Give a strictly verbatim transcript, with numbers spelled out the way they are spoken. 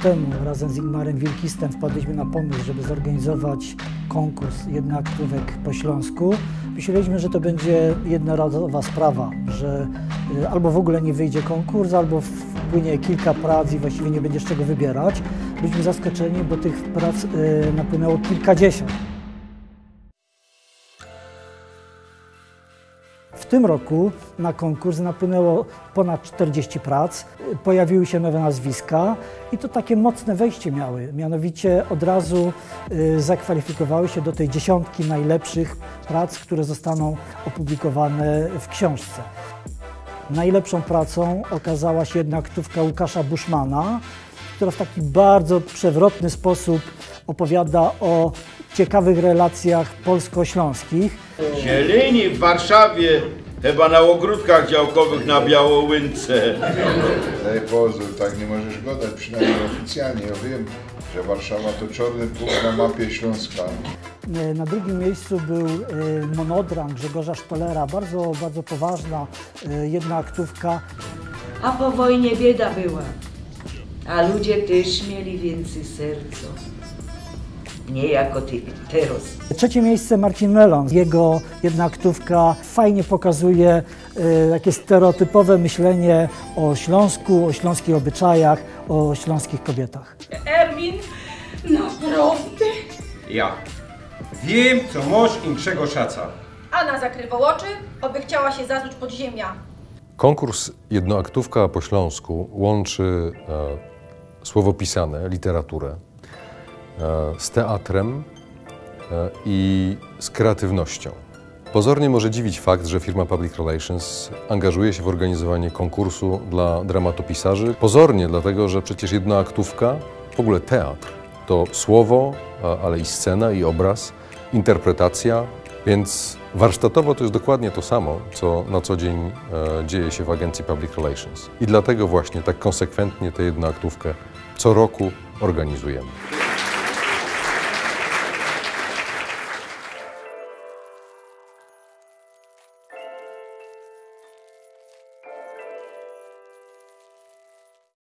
temu razem z Ingmarem Wilkistem wpadliśmy na pomysł, żeby zorganizować konkurs jednoaktówek po śląsku. Myśleliśmy, że to będzie jednorazowa sprawa, że y, albo w ogóle nie wyjdzie konkurs, albo wpłynie kilka prac i właściwie nie będzie z czego wybierać. Byliśmy zaskoczeni, bo tych prac y, napłynęło kilkadziesiąt. W tym roku na konkurs napłynęło ponad czterdzieści prac. Pojawiły się nowe nazwiska i to takie mocne wejście miały. Mianowicie od razu y, zakwalifikowały się do tej dziesiątki najlepszych prac, które zostaną opublikowane w książce. Najlepszą pracą okazała się jednoaktówka Łukasza Buszmana, która w taki bardzo przewrotny sposób opowiada o ciekawych relacjach polsko-śląskich. Zieleni w Warszawie, chyba na ôgrōdkach działkowych na Białołynce. Daj pozōr, tak niy możesz godać, przinajmnij ôficjalnie. Jŏ wiym, że Warszawa to czŏrny pōnkt na mapie Ślōnska. Na drugim miejscu był y, monodram Grzegorza Sztolera, bardzo, bardzo poważna y, jednoaktówka. A po wojnie bieda była, a ludzie tyż mieli wiyncyj serco. Niy jako ty, terŏz. Trzecie miejsce Marcin Melon. Jego jednoaktówka fajnie pokazuje y, takie stereotypowe myślenie o Śląsku, o śląskich obyczajach, o śląskich kobietach. Erwin, naprŏwdy? Ja wiym, co mŏsz inkszego szaca. Ana zakrywa ôczy, ôby chciała sie zasuć pod ziymia. Konkurs Jednoaktówka po śląsku łōnczy e, słowo pisane, literaturę e, z teatrem e, i z kreatywnością. Pozornie może dziwić fakt, że firma Public Relations angażuje się w organizowanie konkursu dla dramatopisarzy. Pozornie, dlatego że przecież jednoaktówka, w ogóle teatr, to słowo, a- ale i scena, i obraz, interpretacja, więc warsztatowo to jest dokładnie to samo, co na co dzień e, dzieje się w agencji Public Relations. I dlatego właśnie tak konsekwentnie tę jednoaktówkę co roku organizujemy.